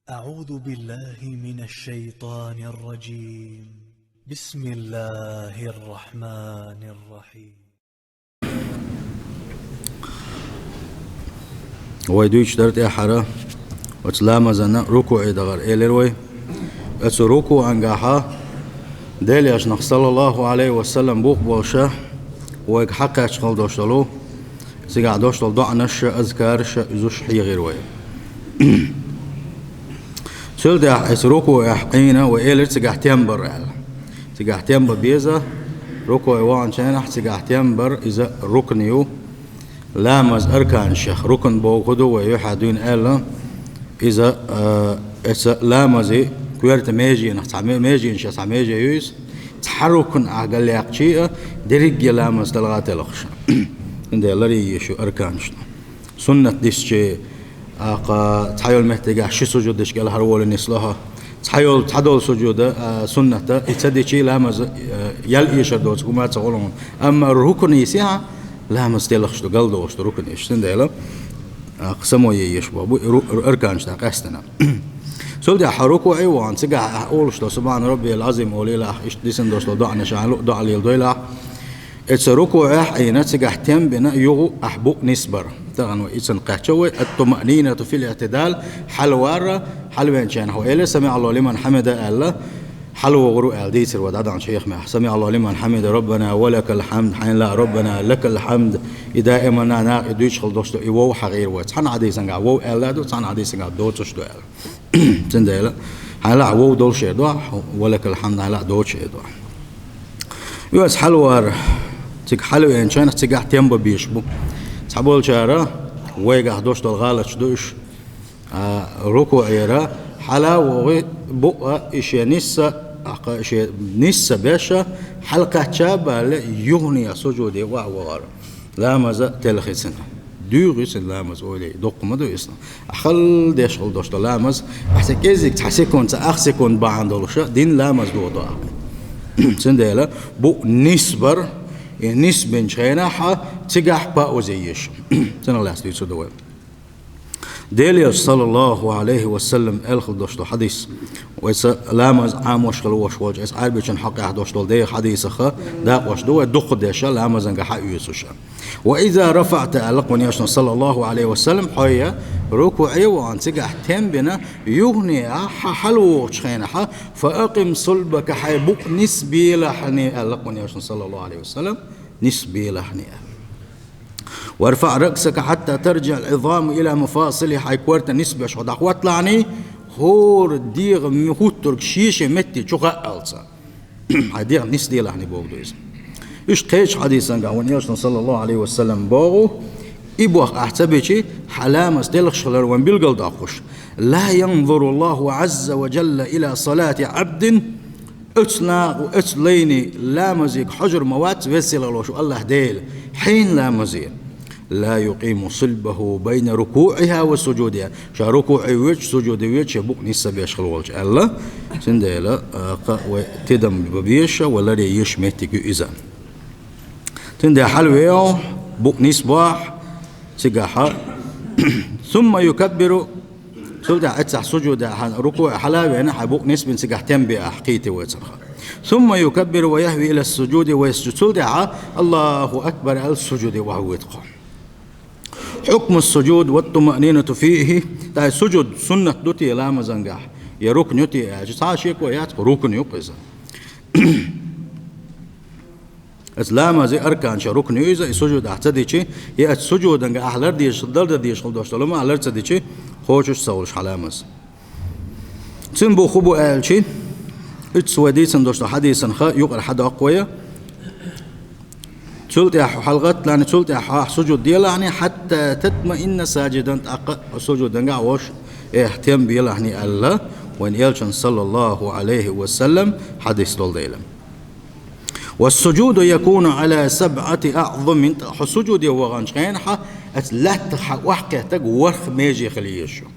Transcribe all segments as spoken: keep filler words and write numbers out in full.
أعوذ بالله من الشيطان الرجيم. بسم الله الرحمن الرحيم. Вай дуьйцуш дара тӀехьара оцу ламазана рукуӀе дахар. Элира вай, оцу рукуӀангахьа Делан Элчанах, саллаллаху Ӏалайхи ва саллам, бух болуша вайга хьакхаьчна хила долуш долу, цигахь долуш долу доӀанаш а, азкараш а, уьш хьехира вай. Цул тӀаьхьа оцу рукуӀехь Ӏийна вай элира цигахь тем бар аьлла. Цигахь тем бан беза, рукуӀе ваханчу хенахь цигахь тем бар иза рукн ю. Ламаз арканашех рукн бохург ду вай юьхьа дуьйна аьлла. Иза, а, оцу ламазан коьрта меженах цхьа ме-, меженашех цхьа меже ю иза. Цхьа рукн ахь галъяьккхича а, дерриге ламаз талха телхаш. Цундела ларъян езаш ю арканашна. Суннат дисча, акха, цхьайолу меттигехь ши сужуд дича кӀелхьарволуш нисло хьо. Цхьайолу, цхьадолу сужуда, а, сунната, и ца дича ламаз, а, ял эшар доцу хӀума ца хуьлу хьуна. Амма рукн йисехь, ламаз телхаш ду, галдохуш ду рукн йисча. Цундела, а, кхин само езаш бу, бу ру-, ру-, арканашна къаьстина. Цул тӀаьхьа рукуӀе вахана, цигахь ахь олуш долу «Субхьана Раббиял Ӏазим» олийла ахь, иштта дисина долуш долу доӀанаш ахь лу-, доӀа леладойла ахь. Оцу рукуӀехь Ӏийна, цигахь тем бина, юха ахь букъ нисбар. Тахана вай иза кхаьчна вай, ат-тумаънинату фил иътидал, хьалавар, хьалавеанчу хенахь вай элира «СамиӀаллаху лиман хьамида» аьлла, хьалавогӀур ву аьлла дийцира вай дӀадаханчу хьехамехь. «СамиӀаллаху лиман хьамида, Раббана ва лакал хьамд», хьайна лаахь, «Раббана лакал хьамд». И даиманна нах и дуьйцуш хила долуш ду, и вов хьахийра вай. Цхьана хьадисангахь вов аьлла ду, цхьана хьадисангахь доцуш ду аьлла. Цундела, хьайна лаахь вов долуш эр ду, ва лакал хьамд, хьайна лаахь доцуш эр ду. Оцу хьалавар, цига хьалавеанчу хенахь цигахь тем бан безаш бу. Цхьаболчара вайгахь долуш долу гӀалаташ ду уьш. А, рукуӀера хьала а вогӀий, букъ а и шен нисса, акха, шен нисса беш а, хьалакхаьчча а баьлла, юхане сужуде охьавахар. Ламаз а телхи цуьнан. Дуьйхи цуьнан ламаз, ойла е, доккха ма ду иза. Ахь хала деш хила долуш долу ламаз, ахь цхьа кӀеззиг, цхьа секунд, цхьа ах секунд бахьана долуш а, дин ламаз дохадо ахь. Цундела букъ нисбар, и нисбинчу хенахь а цигахь пауза езаш. Цунах лаьцна дуьйцур ду вай. Делан Элчано, саллаллаху Ӏалайхи ва саллам, аьлла хила долуш долу хьадис. Вайца ламаз Ӏамош хила волуш волчу, иза Ӏаьрбичун хьокъехь долуш долу деха хьадисах дакъош ду вай, дукхахдеш а ламазангахь а оьцуш а. «Ва иза рафаӀта», аьлла кхунешна, саллаллаху Ӏалайхи ва саллам, хьо я рукуӀе вахана, цигахь тем бина, юхане а хьан хьалавогӀучу хенахь а, «фа акъим сулбака», хьайн букъ нисбелахьний, аьлла кхунешна, саллаллаху Ӏалайхи ва саллам, нисбелахьний аьлла. «ВарфаӀ раъсака хьатта тарджиӀал Ӏизаму ила мафасилихьа», хьайн корта нисбеш хьо дӀахӀотталахьний, хӀора дегӀан хӀуттург шен-шен метте чу хаалца. Хьайн дегӀ нисделахьний бохург ду иза. Уьш кхечу хьадисангахь вайн Элчано, саллаллаху Ӏалайхи ва саллам, боху, и боху ахь ца бичи, хьан ламаз телхаш хилар вайн билгалдоккхуш. «Ла янзуруллаху Ӏазза ва жалла ила салати Ӏабдин». Оцу накъо, оцу лайнийн ламазега хьожур ма вац Веза-Сийлахь волуш волу АллахӀ Дела, хьенан ламазе. «Ла юкъиму сулбаху байна рукуӀихьа ва сужудихьа». Ша рукуӀе воьдуш, сужуде воьдуш, шен букъ нисбеш хила волчу аьлла. Цундела, а, кхаъ вай тидам бан безаш а, вай ларъян езаш меттиг ю иза. Цундела хьалавеъа, букъ нисбахь, цигахь а. «Сумма юкаббиру». Цул тӀаьхьа эццахь сужуде хьан рукуӀе хьала а веана, хьайн букъ нисбина, цигахь тем бе ахь, кхийти вай царах. «Сумма юкаббиру ва яхӀви ила сужуди ва ясжуд». Цул тӀаьхьа «Аллаху акбар» аьлла, сужуде охьавоьду хьо. «Хьукму сужуд ва тумаънинату фихи». Тай сужуд суннат ду те ламазангахь, я рукн ю те аьлча, цхьа а шеко яц, рукн ю-кх иза. Оцу ламазан арканашан рукн ю иза, и сужуд ахь ца дичи, и оцу сужуданга ахь лар дезаш, лар дан дезаш хила долуш долу хӀума ахь лар ца дичи, кхочуш ца хуьлуш хьан ламаз. Цуьнан бу хӀун бу аьлчи, уьццу вай дийцина долуш долу хьадисанах юкъара хьадоккху вай. Цул тӀаьхьа хьалагӀатталахьний, цул тӀаьхьа ахь сужуд делахьний, «хьатта татмаинна сажидан», тӀаккха сужуданга ахь волуш, эхь, тем белахьний аьлла, вайн Элчано, саллаллаху Ӏалайхи ва саллам, хьадис долу дела. «Ва сужуду якуну Ӏала сабъати аъзумин», хьо сужуде ваханчу хенахь, оцу лаьттах хьан охьакхеттарг ворхӀ меже хила езаш ю.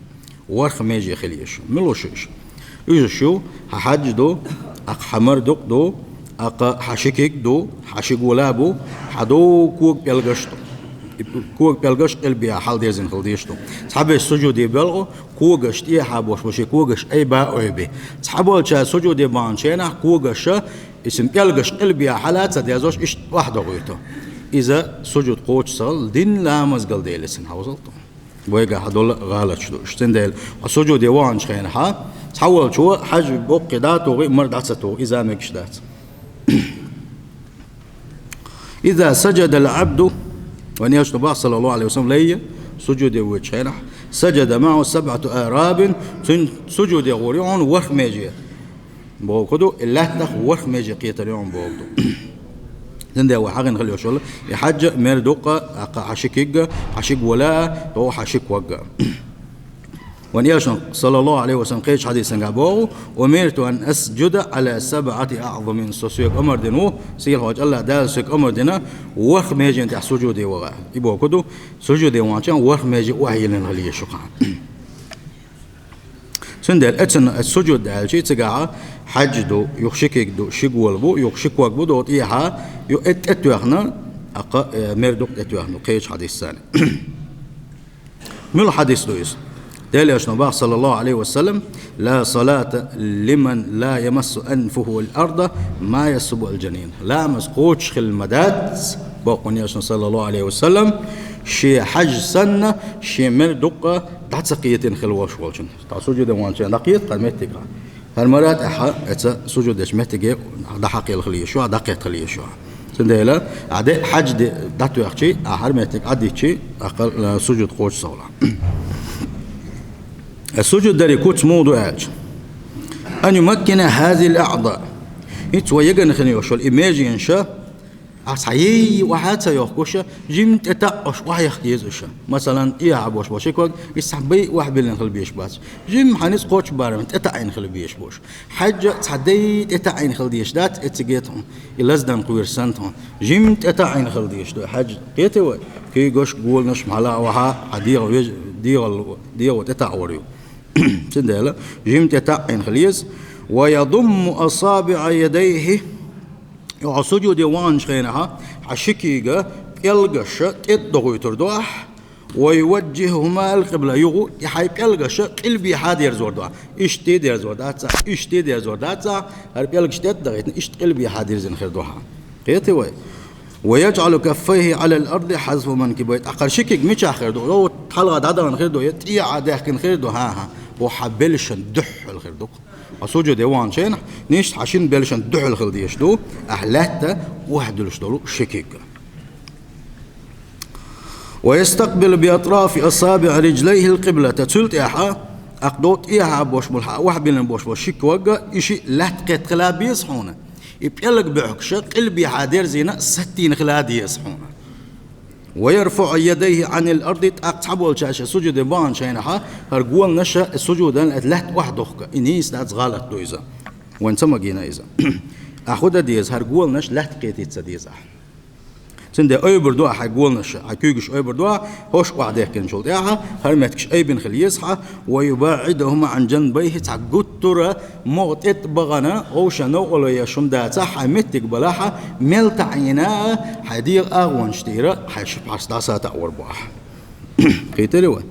ВорхӀ меже хила езаш ю. Мила шу уьш? Уьш ю, хьан хьаьдж ду, акха хьан мардукъ ду, акха хьан ши куьг ду, хьан ши гула бу, хьан дуккха кога пӀелгаш ду. Кога пӀелгаш къилбехьа хьалдерзина хила дезаш ду. Цхьаберш сужуде боьлху, когаш тӀехьа бош бу, ши когаш айба а айбе. Цхьаболча сужуде баханчу хенахь когаш, и цуьнан пӀелгаш къилбехьа хьала а ца дерзош, иштта охьадохуьйту. Иза сужуд кхочуш ца хила, дин ламаз галдели цуьнан хьовзалто. Вайгахь долу гӀалаташ ду уьш. Цундела хьо сужуде ваханчу хенахьа, цхьаволчо хьаьж боккхий дӀа а тухий, мара дӀа ца туху, иза мегаш дац. «Иза саджадал Ӏабду», вайн Элчано боху, саллаллаху Ӏалайхи ва саллам, лайя, сужуде воьдучу хенахь, «саджада маӀаху сабӀату аӀрабин», цуьнан сужуде гӀур ю хьуна ворхӀ меже. Бохург ду, и лаьттах ворхӀ меже кхетар ю хьуна бохург ду. Цундела вай хьахийна хила йиш йолу, и хьаьжа мера дуккха, тӀаккха хьан ши куьг а, хьан ши гол а, тӀаккха хьан ши куьг а. Вайн Элчано, саллаллаху Ӏалайхи ва саллам, кхечу хьадисангахь боху: «Умирту ан асджуда Ӏала сабӀати аӀзамин». Со соьга омра дина ву, сийлахьчу АллахӀ Дала соьга омра дина, ворхӀ меженна тӀехь сужуде ваха. И бохург ду, сужуде ваханчохь ворхӀ меже охьайиллина хила езаш ю хьан. Цундела эцна, эцна сужуд даьлча, цигахь хьаьж ду, юха ши куьг ду, ши гол бу, юха ши куьг бу, тӀаккха тӀехьа, ю-, э, тӀетоьхна, тӀаккха, э, мера дуккха тӀетоьхна, кхечу хьадисана. Муьлха хьадис ду иза? Делан Элчано боху, саллаллаху Ӏалайхи ва саллам: «Ла салата лиман ла ямассу анфуху ал-арда ма ясубу ал-джанин». Ламаз кхочуш хила ма дац, боху вайн Элчано, саллаллаху Ӏалайхи ва саллам, шен хьаьж санна, шен мера дуккха дӀа ца кхетийна хила волуш волчун. Тхьа сужуде ваханчохь дӀакхета хӀара меттиг. ХӀара мара тӀехь эца сужуд дечу меттиге дӀахьакхаелла хила езаш ю, дӀакхетта хила езаш ю. Цундела, ахь де хьаьж де дӀатоьхчи, ахь хӀара меттиг Ӏадитчи, ахь, э, сужуд кхочуш ца хуьлу. Э, сужуд даре куц муха ду аьлча: «Ан юмаккина хазил аӀда». ХӀинца вай ягана хила йиш йолу и меженаш, ахь цхьа йий охьа а ца йохкуш, жимма тӀетаӀош охьаехка еза уьш. Масалан, тӀехьа бош бу ши куьг, иза цхьа бай охьабиллина хила безаш бац. Жимма хьан иза кхочу барамехь тӀетаӀийна хила безаш бу уьш. Хьаьжа цхьа дай тӀетаӀийна хила дезаш дац, эцигета хьуна, и лаздан кхоьруш санна хьуна. Жимма тӀетаӀийна хила дезаш ду хьаьжа. Кхетий вай? Куьйгаш, голанаш, мала а охьа, хьан дегӀан веж-, дегӀан, дегӀо тӀетаӀор ю. Цундела, жимма тӀетаӀийна хила еза. «Ва ядумму асабиӀа ядайхи». Хьо сужуде ваханчу хенахь, хьан ши куьйга пӀелгаш тӀе а дохуьйтур ду ахь, «ва юважжихӀухӀума ал-къибла», юха и хьайн пӀелгаш къилбехьа дерзор ду ахь. Иштта дерзор дац ахь, иштта дерзор дац ахь, хӀара пӀелгаш тӀе а дахийтина, иштта къилбехьа дирзина хир ду хьан. Кхетий вай? «Ва яжӀалу каффайхӀи Ӏалал арди хьазва манкибайхӀи». ТӀаккха хӀара ши куьг мичахь хир ду? Хьо хьалха дӀадаьхкина хир ду, я тӀехьа даьхкина хир ду? ХӀан-хӀа. Хьо хьан белшан дуьхьал хир ду. Хьо сужуде ваханчу хенахь, нийсса хьан шина белшан дуьхьал хила дезаш ду, ахь лаьтта охьадуьллуш долу ши куьг. «Ва ястакъбилу би атрафи асабиӀи риджлайхӀил къиблата». Цул тӀаьхьа, тӀаккха тӀехьа бош болу, хьан охьабиллина бош болу ши куьг а, и шиъ лаьтта кхетта хила беза хьуна. И пӀелг буьхкаш къилбехьа дерзийна саттийна хила деза хьуна. «Ва ярфаӀу ядайхӀи Ӏанил арди», тӀаккха цхьаболчаьрша сужуде баханчу хенахь, хӀара голанаш сужудана лаьтта охьадохка. И нийса дац, гӀалат ду иза. Вайн ца магийна иза. Ахь хӀун дан деза, хӀара голанаш лаьтта кхетийта ца деза ахь. Цундела ойбур ду ахь хьайн голанаш, хьайн куьйгаш ойбур ду ахь, хӀорш охьадехкинчул тӀаьхьа, хӀара меттигаш айбина хила еза хьан, «ва юбаӀидухӀума Ӏан жанбайхӀи», цхьа гуттара а могӀа тӀе тӀе а бахана, вовшашна новкъарло еш хӀума дацахь, хьайн меттиг балахь, мел таӀийна а, хьайн дегӀан агӀонаш тӀера хьайн ши пхьарс дӀасатаӀор бу ахь. Кхетарий вай?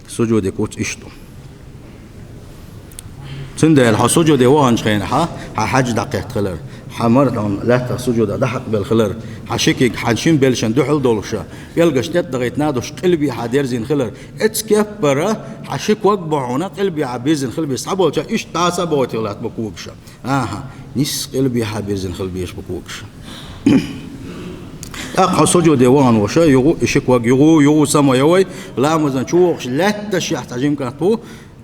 Сужуде куц иштта ду. Цундела хьо сужуде ваханчу хенахь, хьан хьаьж дӀакхетта хилар, хьан мара тӀом лаьттах сужуда дӀахьакхабелла хилар, хьан ши куьг хьан шина белшан дуьхьал долуша, пӀелгаш тӀе а дахийтина а долуш къилбехьа дерзийна хилар, эцу кеппара хьан ши куьг бу хьуна къилбехьа бирзина хила безаш, цхьаболча иштта дӀаса а бохуьйтуш латта бу когаш. АхӀа, нийсса къилбехьа бирзина хила безаш бу когаш. ТӀаккха хьо сужуде вахана волуша, юха и ши куьг, юха, юха самавой, ламазан чу вогӀуш лаьтташехь цхьа жима кӀант ву,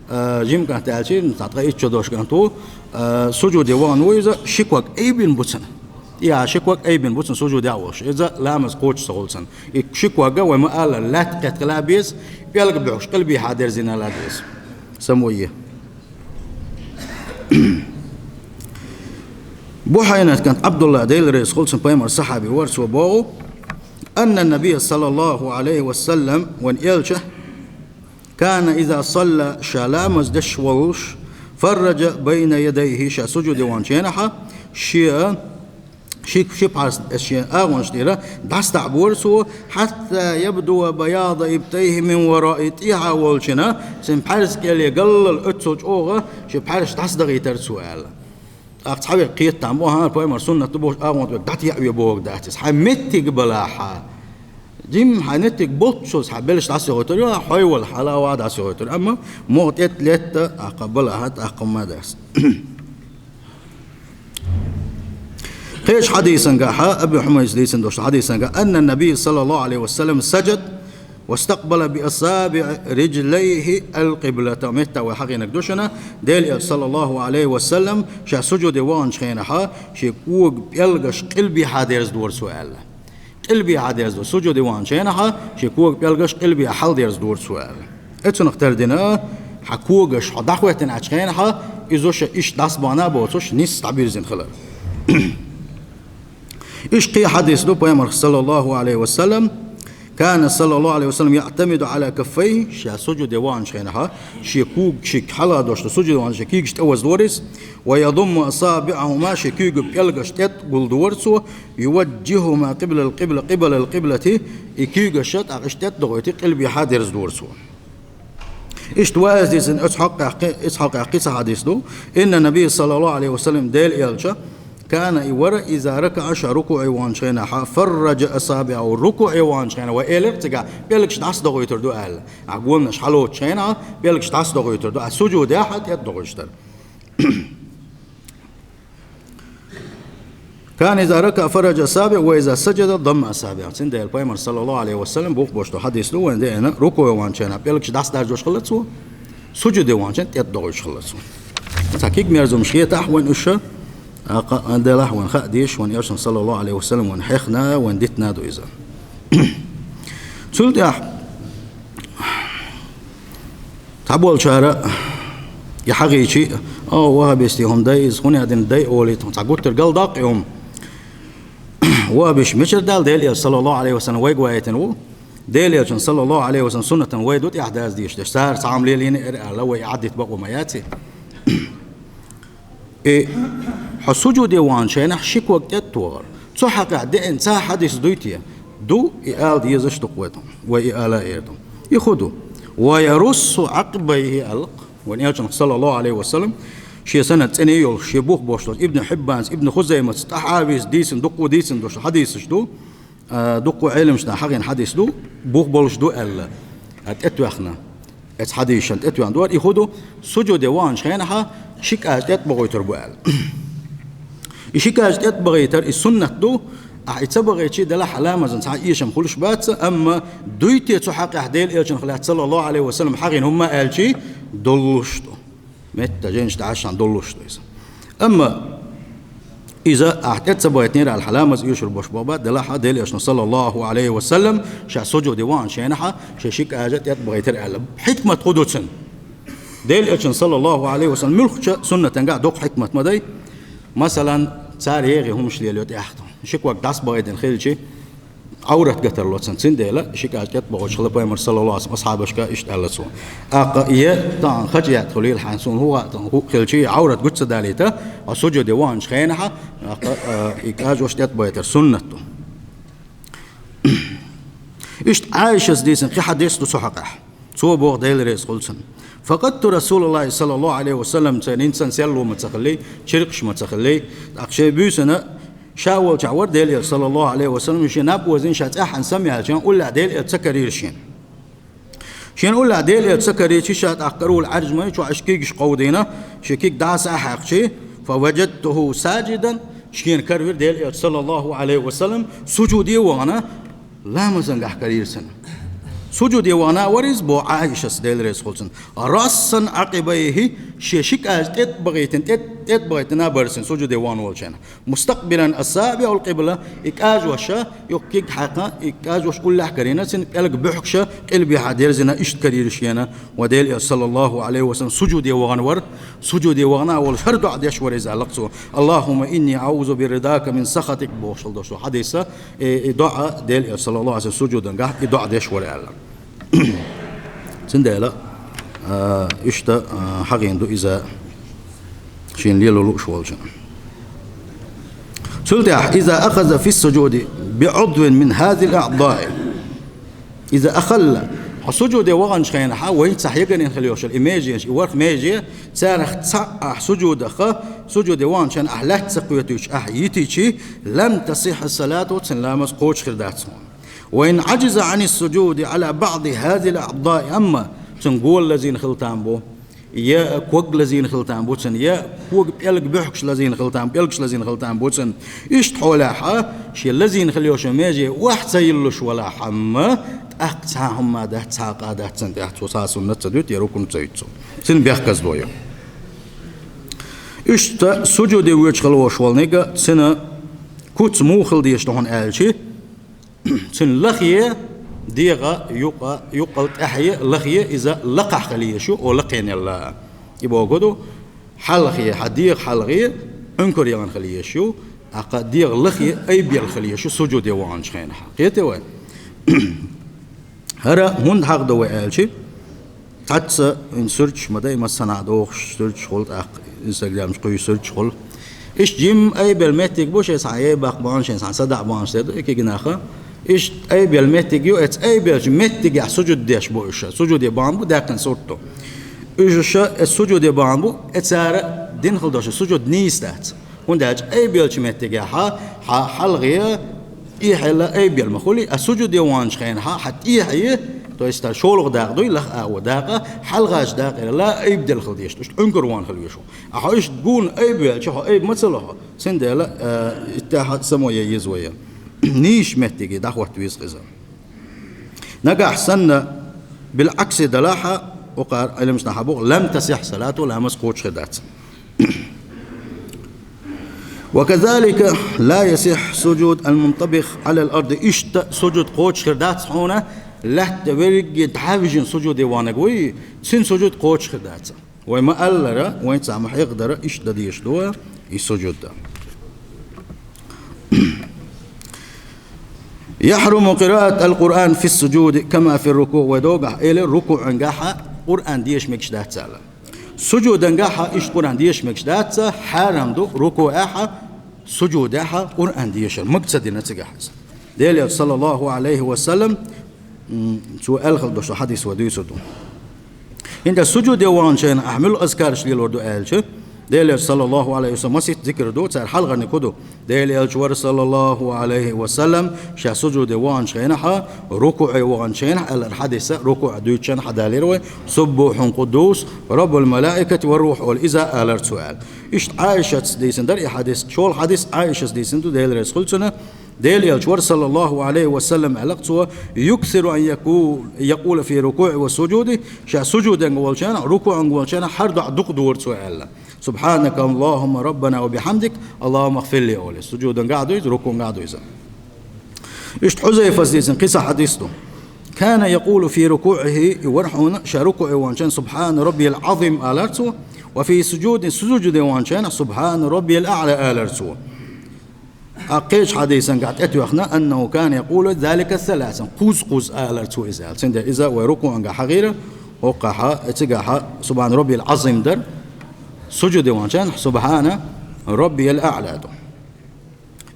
а, жима кӀант аьлча, цхьа ткъе итт шо долуш кӀант ву, а, сужуде вахана ву иза, ши куьг айбина бу цуьнан. И а ши куьг айбина бу цуьнан сужуде а волуш. Иза ламаз кхочуш ца хуьлу цуьнан. И ши куьг а, вай ма-аллара, лаьтта кхетта хила беза, пӀелг буьхкаш къилбехьа дерзийна хила деза. Самавой. Бухьайнат кӀант Ӏабдулла, Дела реза хуьлда цунна, пайхамаран сахьаби вара, цо боху: «Анна набийя, саллаллаху Ӏалайхи ва саллам», вайн Элча, «кана иза салла», ша ламаз деш волуш, «фарраджа байна ядайхӀи», ша сужуде ваханчу хенахь, шен Ши, ши пхьарс шен агӀонаш тӀера дӀасадоаккхабора цо, حتى يبدو بياض إبطيه من وراء, тӀехьа волчун цун пхьарс кӀел галлал оццул чӀоагӀа ши пхьарс дӀасадахийтар цо аьлла. ТӀаккха цхьаверг кхетам бу, хӀара пайхамар суннат ду бохуш агӀонта верг дӀатӀаеӀве бохург дац иза. Хьайн меттиг балахь, жимма хьайн меттиг болччул хьан белш дӀасадохуьйтур ю, хьо валахь хьалаваха дӀасадохуьйтур. Амма могӀа тӀе летта, тӀаккха балахь, тӀаккха ма дац. Кхечу хьадисангахь, Абу Хьумайдас дийцина долчу хьадисангахь, أن النبي صلى الله عليه وسلم سجد واستقبل بأصابع رجليه القبلة. Метта вай хьахийнарг ду шуна, Делан Элча, саллаллаху Ӏалайхи ва саллам, ша сужуде ваханчу хенахь, шен коган пӀелгаш къилбехьа дерзадора цо аьлла. Къилбехьа дерзадора, сужуде ваханчу хенахь, шен коган пӀелгаш къилбехьа хьалдерзадора цо аьлла. Оцунах тардина, хьан когаш хьо дӀахӀоьттина Ӏачу хенахь, иза ша иштта дӀасабахана а боцуш, нийса дӀабирзина хилар. Иштта кхин хьадис ду, пайхамар, саллаллаху Ӏалайхи ва саллам, كان صلى الله عليه وسلم يعتمد على كفيه, ша сужуде ваханчу хенахь, шен когаш шиъ хьалха долуш, сужуде ваханчу шен куьйгаш тӀе вазадора иза, ويضم أصابعهما, шен куьйган пӀелгаш тӀе гулдора цо, يوجههما قبل القبلة، قبل القبلة, и куьйгаш тӀаккха иштта тӀе а дохуьйтий, къилбехьа дерзадора цо. Иштта вай иза дийцина, оцу хьокъехь кхи-, оцу хьокъехь кхин цхьа хьадис ду. إن النبي صلى الله عليه وسلم, Делан Элча, كان, и вара, إذا ركع, ша рукуӀе ваханчу хенахь, فرج أصابعه, рукуӀе ваханчу хенахь, вай элира цигахь, пӀелгаш дӀасадохуьйтур ду аьлла. Ахь гонаш хьалоцучу хенахь, пӀелгаш дӀасадохуьйтур ду, ахь сужудехь а тӀе а дохуьйтуш дара. كان إذا ركع فرج أصابعه وإذا سجد ضم أصابعه. Цундела пайхамар, саллаллаху Ӏалайхи ва саллам, бохуш долу хьадис ду, вайн деана, рукуӀе ваханчу хенахь пӀелгаш дӀасадаржош хилла цо, сужуде ваханчу хенахь тӀе а дохуьйтуш хилла цо. Цхьа куьг-мерзамаш хетахь вайн уьш, а, кхаъ, делахь вайн хаа дезаш, вайн Элчано, саллаллаху Ӏалайхи ва саллам, вайна хьехна, вайна дитина ду иза. Цул тӀаьхьа цхьаболчара и хьагӀийчи, о, ваххабистийн хӀума дай иза, хӀунда аьлла дай олийта, цхьа гуттар галдаккха и хӀума. Ваххабиш мичара даьлла, Делан Элча, саллаллаху Ӏалайхи ва саллам, вайга вайтина ву. Делан Элчан, саллаллаху Ӏалайхи ва саллам, суннатан вай ду тӀаьхьа даза дийш деш, цара цхьа хӀума лелийна эр аьлла, вай и Ӏаддита бакъо ма яций. И хьо сужуде ваханчу хенахь ши ког тӀе а тохар. Цу хьокъехь деана цхьа хьадис дуй те? Ду, и ала дезаш ду-кх вай тӀе. Вай и ала а эр ду. И хӀун ду? ويرص عقبيه аьлла-кх. Вайн Элчанах, саллаллаху Ӏалайхи ва саллам, шен санад цӀена йолуш, шен бух болуш долуш, Ибн Хьиббанца, Ибн Хузаймаца, ТӀахьавис дийцина, дуккха дийцина долуш хьадисаш ду, а, дуккха Ӏеламнаха хьахийна хьадис ду, бух болуш ду аьлла, а, тӀетоьхна. Эцу хьадисашна тӀетоьхна дора, и хӀун ду, сужуде ваханчу хенахь ши кӀажа тӀе а тӀебахийтар бу аьлла. И ши кӀажа тӀе а тӀебахийтар, и суннат ду, ахь и ца бахийча делахь хьан ламазан цхьа а эшам хуьлуш бац, амма дуй те цу хьокъехь Делан Элчанах лаьцна, саллаллаху Ӏалайхи ва саллам, хьахийна хӀума аьлчи, долуш ду. Метта жайнаш тӀехь шен долуш ду иза. Амма иза ахь тӀе а ца бахийтинера аьлла хьан ламаз эшар болуш бакъ бац, делахь а Делан Элчано, саллаллаху Ӏалайхи ва саллам, ша сужуде ваханчу хенахь шен ши кӀажа тӀе а тӀебахийтар аьлла. Хьикмат хӀун ду цуьнан? Делан Элчанан, саллаллаху Ӏалайхи ва саллам, муьлххачу суннатангахь доккха хьикмат ма дай. Масалан, цара егӀий хӀумаш лелайо тӀехь. Ши ког дӀасабахийтина хилчи, Ӏаврат гатарло цуьнан, цундела ши кӀажа тӀе а тӀебахийташ хилла пайхамар, саллаллаху Ӏалайхи ва саллам, асхьабашка иштта аьлла цо. ТӀаккха я тахана хаза яц хьо лела хьайна, суна хӀун хаьа, тахана хӀун хилчи, Ӏаврат гучу ца далийта, хьо сужуде ваханчу хенахь, тӀаккха, а, и кӀажош тӀе а тӀебахийтар суннат ду. Иштта Ӏайшас дийцина кхин хьадис ду цу хьокъехь. Цо боху, Дела реза хуьлда цунна: فقدت رسول الله صلى الله عليه وسلم, церан хӀинца сел ма ца хиллий, чиркхаш ма ца хиллий, тӀаккха шайн буьйсанна ша волчохь вара Делан Элча, саллаллаху Ӏалайхи ва саллам, шен наб озийна, ша цӀеххьана самаьлча, уллехь Делан Элча ца карийра шена. Шена уллехь Делан Элча ца карийча, ша тӀаккха каравала Ӏаьржа ма ю, чохь иштта куьйгаш кховдийна, шен куьг дӀаса а хьаькхчи, فوجدته ساجدا, шена каравира Делан Элча, саллаллаху Ӏалайхи ва саллам, сужуде а вахана, ламазангахь карийра цунна. Сужуде вахана а вара иза, боху Ӏайшас, Дела реза хуьлда цунна. راصا عقبيه, шен ши кӀажа тӀе а тӀебахийтина, тӀе, тӀе а тӀебахийтина а бара цунна, сужуде вахана волчу хенахь. مستقبلا أصابع القبلة, и кӀажош, юха куьг хьаькхна, и кӀажош уллехь карийна, цуьнан пӀелг буьхкуш къилбехьа дерзийна, иштта карийра шена, вайн Делан Элча, саллаллаху Ӏалайхи ва саллам, сужуде вахана вара, сужуде вахана а волуш, хӀара доӀа деш вара иза, аьлла-кх цо: اللهم إني أعوذ برضاك من سخطك, бохуш долуш долу хьадис, и, и доӀа Делан Элча, саллаллаху Ӏалайхи ва саллам, сужудангахь и доӀа деш вара аьлла. Цундела, а, иштта, а, хьахийна ду иза шена лело лууш волчунна. Цул тӀехьа, إذا أخذ في السجود بعضو من هذه الأعضاء, إذا أخل, хьо сужуде ваханчу хенахьа, вайна цхьа ягарина хила йолуш йолу и меженаш, и ворхӀ меже, царах цхьаъ ахь сужудах, сужуде ваханчу хенахь ахь лаьтта ца кхетуьйтуш ахь йитичи, لم تصح صلاته, цуьнан ламаз кхочуш хир дац хьуна. وإن عجز عن السجود على بعض هذه الأعضاء, амма цуьнан гола лазийна хила там бу, я ког лазийна хила там бу цуьнан, я кога пӀелг буьхкуш лазийна хила там, пӀелгаш лазийна хила там бу цуьнан. Иштта хьолехьа, шен лазийна хила йолчу меже охьа ца йиллуш валахь, амма тӀаккха цхьа хӀума дац, цхьа къа дац цуьнан тӀехь, цо цхьа суннат ца дуьту, я рукун ца юьту цо. Цуьнан бехказло ю. Иштта сужуде воьдуш хила волуш волниг, цуьнан куц муха хила дезаш ду хьуна аьлчи, цуьнан лахе, дегӀа юкъа, юккъал тӀаьхье, лахе иза лакхахь хила езаш ю, о лакхенелла. И бохург ду, хьалхе, хьан дегӀан хьалхе Ӏункар яхана хила езаш ю, тӀаккха дегӀан лахе айбелла хила езаш ю сужуде ваханчу хенахь. Кхетий вай? ХӀара хӀунда хьахадо вай аьлчи, цхьацца хӀинца суьрташ ма дай, массанхьа дохуш суьрташ хуьлу тӀаккха, Instagram-чу кхуьйсу суьрташ хуьлу. Иштта жимма айбелла меттиг бу, шайн цхьа яй баккха бахьана, шайн цхьа садаӀа бахьана ца ду, и кегинахь. Иштта айбелла меттиг ю, оцу айбеллачу меттигехь сужуд деш бу уьш, сужуде бахьана бу, даьккхина сурт ду. Уьш оцу сужуде бахьана бу, и цара дина хила долуш сужуд нийса дац. ХӀунда аьлча айбеллачу меттигехь хьан хьалхе тӀехьелла айбелла ма хуьлий, а сужуде ваханчу хенахь хьан тӀехье, то есть шолгӀа дакъа дуй, лаха агӀо дакъа, хьалхарчу дакъелла айбаделла хила дезаш ду, иштта Ӏункар вахана хила везаш ву. А хьо иштта гуна айбеллача, хьо айба ма ца ло хьо, цундела, э, иттех хьан само ян еза вай. Нийса меттиге дӀахӀотта веза иза. Нагахь санна, билгӀакси далахь, укхара Ӏилманчаша боху, لم تصح صلاته, ламаз кхочуш хир дац. وكذلك لا يصح سجود المنطبق على الأرض. Иштта сужуд кхочуш хир дац хьуна, лаьтта верриге дӀавижина сужуде ваханиг вуй, цуьнан сужуд кхочуш хир дац. Вай ма-аллара, вайна цхьа ма-хьехадара, иштта дан дезаш ду и сужуд дан. يحرم قراءة القرآن في السجود كما في الركوع. Вай догахь элира, рукуӀангахь Къуръан деша мегаш дац аьлла. Сужудангахь иштта Къуръан деша мегаш дац, хьарам ду рукуӀехь, сужудехь Къуръан дешар, мага ца дина цигахь иза. Делан Элчано, саллаллаху Ӏалайхи ва саллам, м, цо аьлла хила долуш хьадис вай дуьйцур ду. ХӀинца сужуде ваханчу хенахь ахь муьлха азкараш лелор ду аьлча, Делан Элча, саллаллаху Ӏалайхи ва саллам, масийтта зикр ду, цара хьалхарниг хӀун ду? Делан Элча вара, саллаллаху Ӏалайхи ва саллам, ша сужуде ваханчу хенахь, рукуӀе ваханчу хенахь, аьллера хьадиса, рукуӀе дуьйцучу хенахь хьадалийра вай, سبوح قدوس رب الملائكة والروح олу иза, алара цо аьлла. Иштта Ӏайшас дийцина дара и хьадис, шолгӀа хьадис Ӏайшас дийцина ду, Дела реза хуьлда цунна, Делан Элча вара, саллаллаху Ӏалайхи ва саллам, аьлла цо, يكثر أن يقول، يقول في الركوع والسجود, ша сужуданга волчу хенахь, рукуӀанга волчу хенахь хӀара доӀа дукха дора цо аьлла. سبحانك اللهم ربنا وبحمدك اللهم اغفر لي олий. Сужудангахь ду иза, рукуӀангахь ду иза. Иштта Хьузайфас дийцина кхин цхьа хьадис ду. كان يقول في ركوعه, и вара хьуна, ша рукуӀе ваханчу хенахь, سبحان ربي العظيم алара цо, وفي سجوده, сужуде ваханчу хенахь, سبحان ربي الأعلى алара цо. Ткъа кхечу хьадисангахь тӀетоьхна, أنه كان يقول ذلك ثلاثا, кхузза-кхузза алара цо иза аьлла. Цундела иза вай рукуӀангахь хьахийра, хӀокхахь, цигахь سبحان ربي العظيم дара, сужуде ваханчу хенахь سبحان ربي الأعلى ду.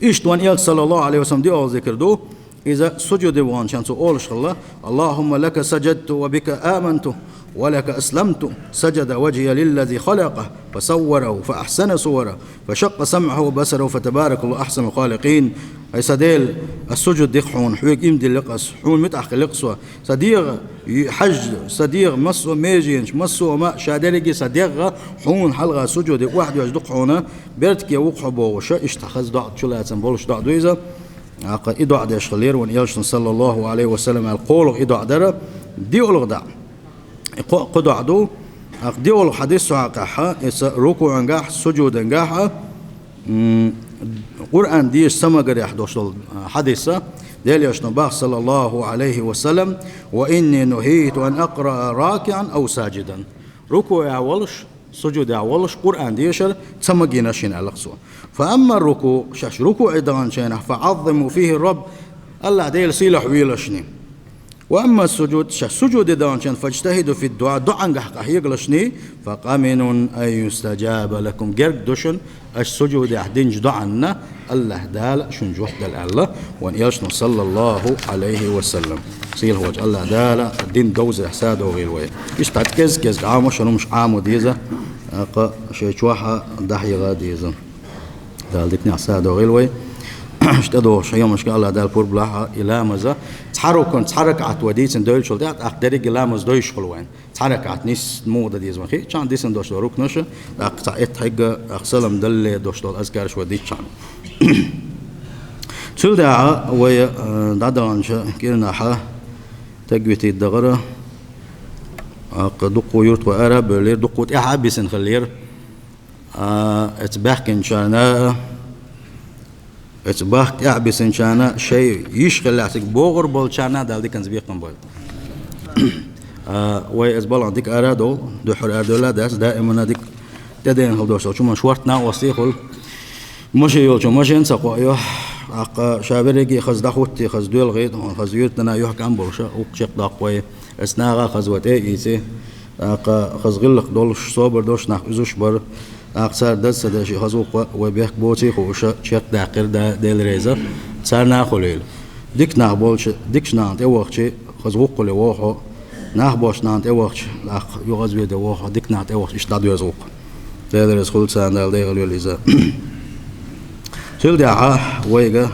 Иштта вайн Элча, саллаллаху Ӏалайхи ва саллам, доьалгӀа зикр ду, иза сужуде ваханчу хенахь цо олуш хилла: اللهم لك سجدت وبك آمنت ولك أسلمت، سجد وجهي للذي خلقه فصوره فأحسن صوره فشق سمعه وبصره فتبارك الله أحسن الخالقين. Ай сан Дела, ас сужуд ди-кх хьуна, хьоьга иман дилли-кх ас, хьуна муьтӀахь хилли-кх со. Сан дегӀ, хьажа, сан дегӀ массо а меженаш, массо а ма, ша дерриге сан дегӀ хьуна хьалха сужуде охьадоьжна ду-кх хьуна, бертке ву-кх хьо бохуш, иштта хаза доӀа, чулацам болуш доӀа ду иза. ТӀаккха и доӀа деш хиллера вайн Элчано, саллаллаху Ӏалайхи ва саллам, аьлла, кхоалгӀа и доӀа дара, доьалгӀа доӀа. И кхо, кхо доӀа ду, тӀаккха доьалгӀа хьадис цу хьокъехь, иза рукуӀангахь, сужудангахь, м, Къуръан деша ца магарехь долуш долу, а, хьадиса, Делан Элчано боху, саллаллаху Ӏалайхи ва саллам: وإني نهيت أن أقرأ راكعا أو ساجدا. РукуӀехь волуш, сужудехь волуш Къуръан дешар ца магийна шена аьлла-кх цо. فأما الركوع, шаьш рукуӀе даханчу хенахь, فعظموا فيه الرب, АллахӀ Дела сийлахь вела шуна. وأما السجود, ша сужуде даханча, فاجتهدوا في الدعاء, доӀангахь къахьегалаш, فقمن أن يستجاب لكم, герга ду шуна, аша сужудехь динчу доӀанна АллахӀ Дала шуна жоп дала аьлла вайн элчано, саллаллаху Ӏалайхи ва саллам. Сийлахьчу АллахӀ Дала дин довзарехь садогӀийла вай. Иштта кӀезиг-кӀезиг Ӏамо, шуна хӀумаш Ӏамо деза, тӀаккха шайн чохь а дӀахьеха деза. Дала диканехь садогӀийла вай. Иштта тӀедогӀучу хьехамашка АллахӀ Дала пурба лахь и ламаза. Цхьа рукн, цхьа ракаӀат вай дийцина девллачул тӀаьхьа, тӀаккха дерриге ламаз дойуш хуьлу вайн. Цхьа ракаӀат нийса муха дан деза вайн хиъчахьана, дисина долуш долу рукнаш, тӀаккха цхьа итт хьегна, тӀаккха салам далале долуш долу азкараш вай дийцчахьана. Цул тӀаьхьа вай, э, дӀадаханчу кӀирнахь таг витийта дахара, тӀаккха дуккха юрт вай ара а бевллера, дуккха тӀаьхьа а бисина хиллера. А, эца баьхкинчарна, эца бахка тӀаьхьа бисинчарна, шайн йиш хиллехь цига богӀур болчарна Дала диканца бекхам бойла. А, вай эца балхана дика ара а довла, дуьххьара арадевлла а дац, даимана дика тӀедеана хила долуш долчу хӀуманна шортта накъостий хуьлу. Машен йолчо машен ца кхоайо, тӀаккха ша верриге хаза дӀахӀуттий, хаза доьлхий, хаза юьртана юьхькӀам болуша, хӀокху чекхдоккху вай, эца наха а хаза вай тӀе а ийций, тӀаккха хаза гӀиллакх долуш, собар долуш нах уьзуш бара. ТӀаккха цара даза ца деш, и хаза гӀуллакх вай бехк боций хууша, чекхдаккхира да-, Дела реза, царна а хуьлийла. Дика нах болчу, дикачу нахана тӀе вахчи, хаза гӀуллакх хуьлий воху, нах болчу нахана тӀе вахча, тӀаккха юха хаза вийр ду воху, дика нахана тӀе вахча, иштта дӀадоьзу гӀуллакх. Дела реза хуьлда царна, Дала декъала йойла иза. Цул тӀаьхьа вайга,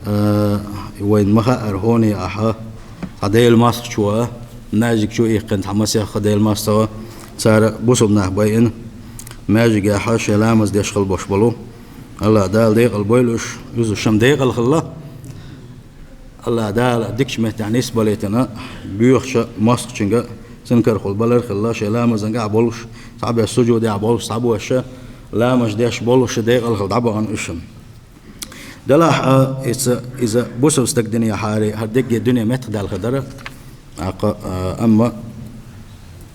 а, вайна ма хаъара хӀуна ахьа, цхьа Делан мостагӀчо, маьждиг чу иккхина цхьа масех Делан мостагӀа, цара бусалба нах байина, маьждигехь шайн ламаз деш хила бош болу. АллахӀ Дала декъала бойла уьш, уьзуш-м декъала хилла. АллахӀ Дала дикачу меттехь нисбалийтина, боьхачу мостагӀчуьнга цуьнан карахула балар а хилла, шайн ламазангахь болуш, цхьаберш сужудехь болуш, цхьаберш ламаз деш болуш декъала хилла дӀабахана уьш-м. Делахь а, иза, иза бусалба стаг динехьара, хӀара дерриге дуьне меттахдалла хир дара. ТӀаккха, а, амма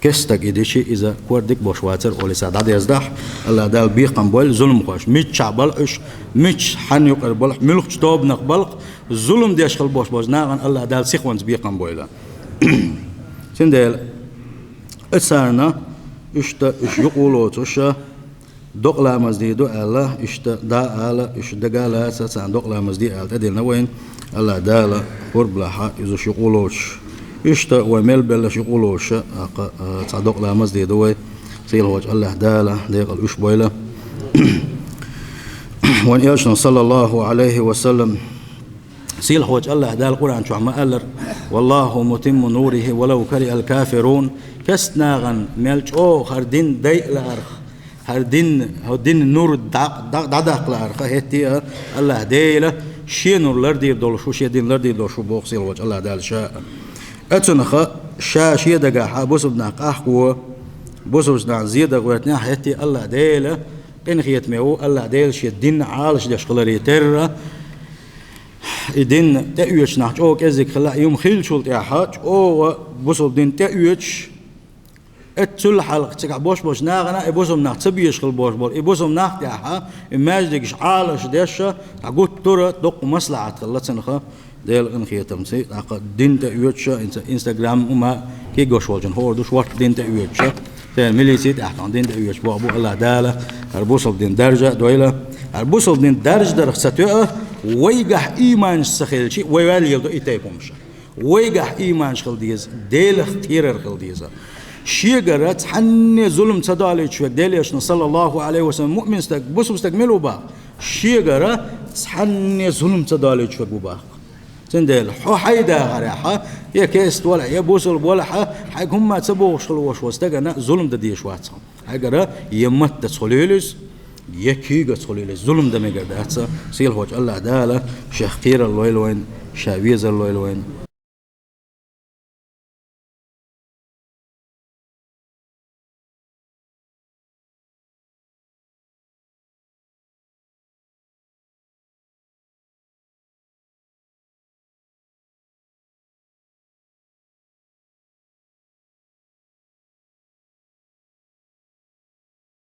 кеста стаг и дичи, иза кор дика бош вацара олий цара дӀадерзадахь, АллахӀ Дала бекхам бойла зуламхошна. Миччахь бала уьш, миччахь хьанна юкъара бала, муьлххачу тобанах бала, зулам деш хила бош болчу нахана АллахӀ Дала сихонца бекхам бойла. Цундела, и царна, иштта уьш юкъа лоцуш, докъа ламаз дийр ду аьлла, иштта да а ала, уьш дага а лаца, царна докъа ламаз де аьлла тӀедиллина вайна, АллахӀ Дала пурба лахь иза уьш юкъа лоцуш. Иштта вай мел беллаш юкъа лоцуш, тӀаккха, а, цхьа докъа ламаз дийр ду вай, сийлахьчу АллахӀ Дала декъала уьш бойла. Вайн элчано, саллаллаху Ӏалайхи ва саллам, сийлахьчу АллахӀ Дала Къуръан чохь ма-аллара: «Валлаху мутимму нурихи валав карихал кафирун». Кеста нахана мел чӀогӀа хӀара дин дайа лаарх, хӀара дин, хӀара дин нур дӀа-, дӀа-, дӀадаккха лаарх, хӀетте а АллахӀ Дела шен нур лардийр долуш ву, шен дин лардийр долуш ву боху сийлахьчу АллахӀ Дала ша а. Оцунах ша шен дагахь бусалба нах къахко, бусалба нах зеда гӀоьртинехь, хӀетте а АллахӀ Дела къинхетаме ву, АллахӀ Дела шен дин Ӏалашдеш хиларе терра, и дин тӀеоьцуш нах чӀогӀа кӀезиг хилла, и хӀума хиллачул тӀаьхьа чӀогӀа бусалба дин тӀеоьцуш, эццул хьалха цигахь бош болчу нахана и бусалба нах ца безаш хила бош болу, и бусалба нах тӀехьа, и маьждигаш Ӏалашдеш, дӀагуттура доккха маслахьат хилла цунах, Делан къинхетамца, тӀаккха дин тӀеоьцуш, инца-, Instagram хӀума кегош волчун хӀора ду шортта дин тӀеоьцуш, церан милици тӀехь тхуна дин тӀеоьцуш боху бу, АллахӀ Дала хӀара бусалба дин даржа а дойла. ХӀара бусалба дин даржа дарх ца тоьа, вайгахь ийманаш ца хилчи, вай ваьлла ду и тайпа хӀумаш. Вайгахь ийманаш хила деза, Делах кхерар хила деза. Шегара цхьанне зулам ца далийча верг, Делан элчано, саллаллаху Ӏалайхи ва саллам, муъмин стаг, бусалба стаг мила ву баха? Шегара цхьанне зулам ца далийча верг ву баха. Цундела хьо хьайн дахарехь, я кеста валахь, я бусалба валахь, хьайга хӀумма ца бохуш хила вош волу стагана зулам дан дезаш вац хьо. Хьайгара я матта ца хуьлийла иза, я кийга ца хуьлийла иза, зулам дан мегар дац, сийлахьчу АллахӀ Дала шех кхерар лойла вайн, ша везар лойла вайн.